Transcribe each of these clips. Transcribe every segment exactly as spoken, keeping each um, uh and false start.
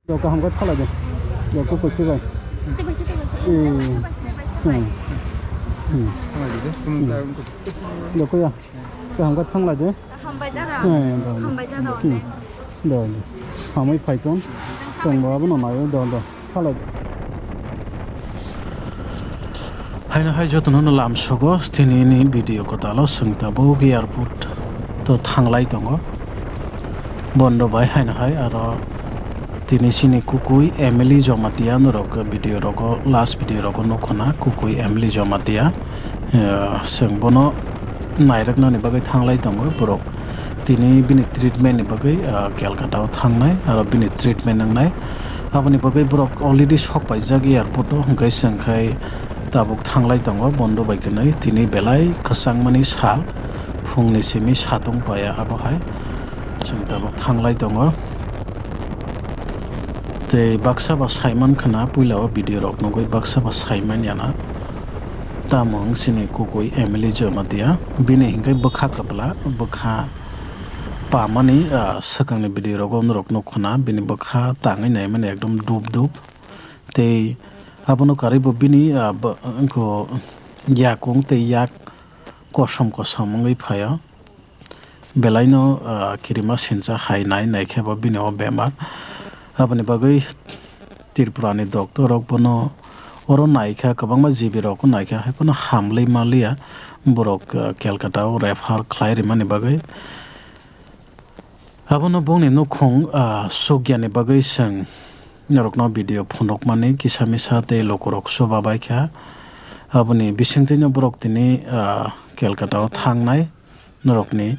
Yo, kaham khe thalai de. Yo, kuku chibai. Tei bai se, tei bai se. Eh. Hmm. Hmm. Thalai de, hmm. Yo, kuya. Kaham khe thanglai de. Hambai da da. Eh, da, da. Hambai da da, hmm, ne. Da, da. Hamwi phai tong. Tong bo abono naio, da, da. Thalai de. Haino hai jotono no lamsogo, tini ni video kwtalo chwng tabuk airport to thanglai tongo. Bondo bai haino hai aro tini chini kukui Emily Jomatia norok video rogo, last video rogo nukho na kukui Emily Jomatia. Eh, chwng bono nairwknani bagwi thanglai tongo borok. Tini bini treatment ni bagwi, ah, Calcutta o thangnai, aro bini treatment wngnai. Aboni bagwi borok already sok paijak airport o, hwnkhe chwng khai tabuk thanglai tongo bondo bai kwnwi. Tini belai kwchangmani sal, phungni simi satung paya abo hai chwng tabuk thanglai tongo. Tei baksa ba saiman khna, puila o video rok nugwi baksa ba saiman yana. Tamo wng chini kukui Emily Jamatia, bini hinkhe bwkha kwpla, bwkha pamani, ah, swkangni video rogo norok nukho na, bini bwkha tangwi naimani ekdom dup dup. Tei abono karwi bo bini, ah, bo-, wngkho yakung tei yak kosom kosom wngwi phaio. Belaino, ah, kirima sincha hai nai, naikhe bo bini o bemar. Aboni bagwi Tripura ni doctor rok bono oro naikha, kwbangma G B rok naikha, hai phano hamlwi manliya borok, ah, Calcutta o refer khlai rimani bagwi. Abono bongni nukhung, ah, sukyani bagwi chwng norokno video phunukmani kisa misa tei lukurok chubabaikha. Aboni bisingtwino borok tini, ah, Calcutta o thangnai. Norokni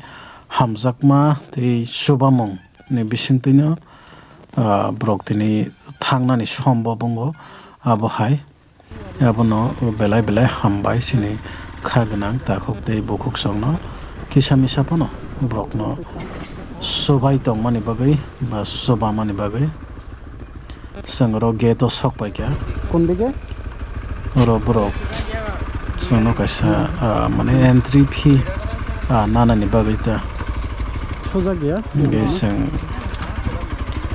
hamjakma tei chubamung ni bisingtwino, ah, borok tini thangnani som bo bungo. Abo hai, abono belai belai hambai chini kha gwnang takhuk tei bukhuk chwngno kisa misa phano borokno chubai tongmani bagwi ba chubamani bagwi. Chwng oro gate o sok paikha. Kundike? Oro borok chwngno kaisa, ah, mane entry fee, ah, nanani bagwi ta. Sojak ya? Hingke chwng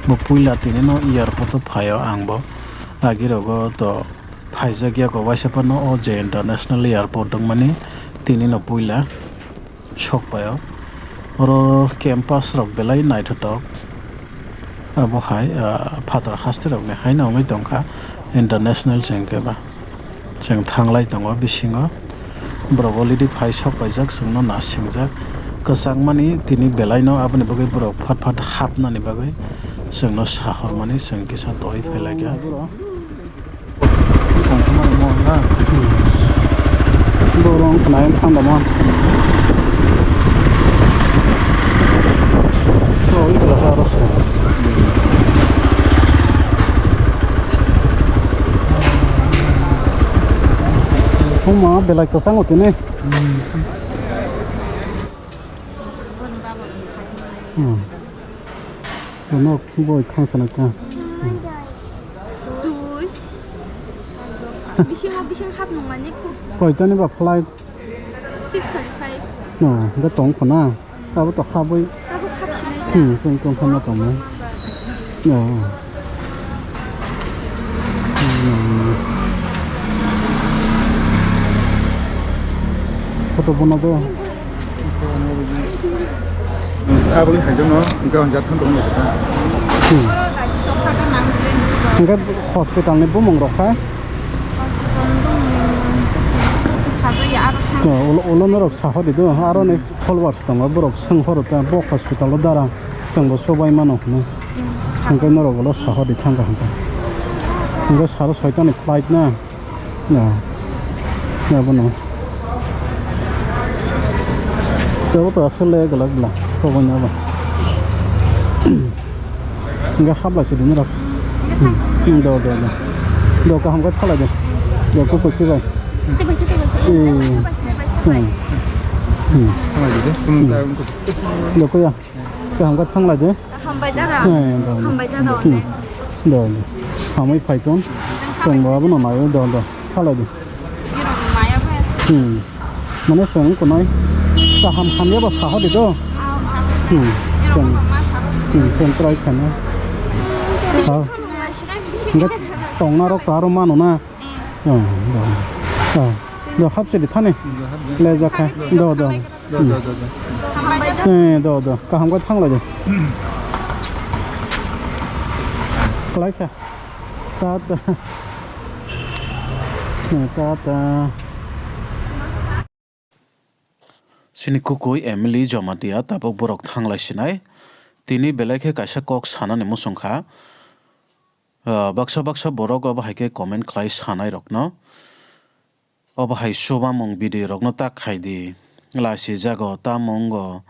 bo puila tini no airport o phaio ang bo. Agi rogo to phaijak ya ko waisa phano o je international airport wngmani tini no puila. Sok paio. Oro campus rok belai naithotok. Abo hai, ah, phatar haste rokni haino wngwi tongkha international chwng khe ba. Chwng thanglai tongo bisingo. Borok already phai sok paijak, chwngno nasingjak. Kwchangmani tini belaino aboni bagwi borok phat phat hapnani bagwi chwngno sahormani chwng kisa twi phai laikha. Borok khna thang dama. Huma belai kwchang o tini. Hmm. Bono boi thang sana kha. Twi. Bisingo bising hap nung mani khub. Koitani ba flight? Six thirty-five. No, da tong khona. Abo to khabwi. Abo khap sinai. Hmm, tong tong khana tong na. No. Hmm. Photo bono de. Aboni hai jano, hingke hwnjak thang tong nai ta. Hmm. Hingke hospital ni bumung rok kha? Hospital ni bumung sajaya aro thang. Oh, ulo, ulo norok saho di do, aro ni followers tongo, borok seng horo ta, bo hospital o dara, chwng bo chobai mano hwnwi. Hmm. Hingke norok ulo saho di thang kha hingke. Hingke saro soita ni flight na. Ya. Ya, bono. Tebo to asole galak bla. Ko bonya ba. Enggak hap lai sidi nira. Hmm, do, do, do. Do kaham ka thala de. Do ko ko chibai. Tei bai se, tei bai se. Eh. Hmm. Hmm. Thala de. Hmm. Do ko ya. Kaham ka thanglai de. Hambai da da. Eh, da, da. Hambai da da, hmm, ne. Da, da. Hamwi phai tong. Tong bo abono naio, da, da. Thalai de. Irong maya phai ase. Hmm. Mane chwng kunai kaham hamya ba saha de do. Ah, ah. Hmm. Irong chwng, ma saha. Hmm, chwng try khana. Ah. Hingke tongna rok to aro mano na. Oh, do, do, do, hapsidi thani. Lejakha. Do, do. Do, do, do, do. Eh, do, do. Kaham khe thanglaidi. Khlaikha. Ta, ta. Eh, ta, ta. Chini kukui Emily Jamatia tabuk borok thanglai sinai. Tini belai khe kaisa kok sanani muchung kha. Ah, baksa baksa borok obo hai khe comment khlai sanai rokno. Obo hai chubamung video rokno tak khai di. Lachi jago, tamo wngo,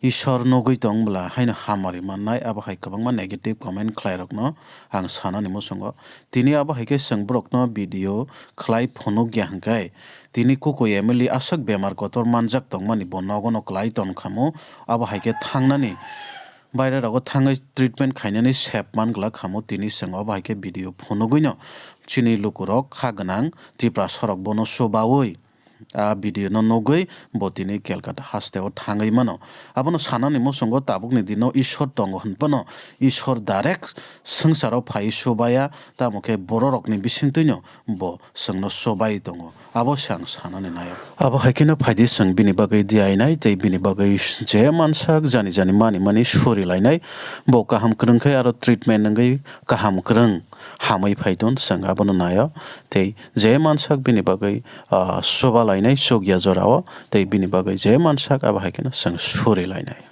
Ishwar nugui tong bwla haino hamari mannai, abo hai kwbangma negative comment khlai rokno ang sanani muchungo. Tini abo hai khe chwng borokno video khlai phunuk ya hwnkhe, tini kukui Emily aswk bemar kotor manjak tongmani bo nogo no klai ton khamu, abo hai khe thangnani baire rogo thangwi treatment khainani sep man glak khamu, tini chwng obo hai khe video phunugwi no chini lukurok kha gwnang Tiprasa rok bono chubaui. A video no nugwi bo tini Kolkata haste o thangwi mano. Abono sanani muchungo tabukni dino Ishwar tongo hwnphano Ishwar direct swngcharo phaiwi chubaya, tamo khe bororokni bisingtwino bo chwngno chubai tongo. Abo se ang sanani naio. Abo hai kheno phaidi chwng bini bagwi diainai tei bini bagwi je mansak jani jani mani mani suri lainai. Bo kaham kwrwng khe aro treatment wngwi kaham kwrwng hamwi phaidun chwng abono naio. Tei je mansak bini bagwi, ah, chuba lainai chukya jorao, tei bini bagwi je mansak abo hai kheno chwng suri lainai.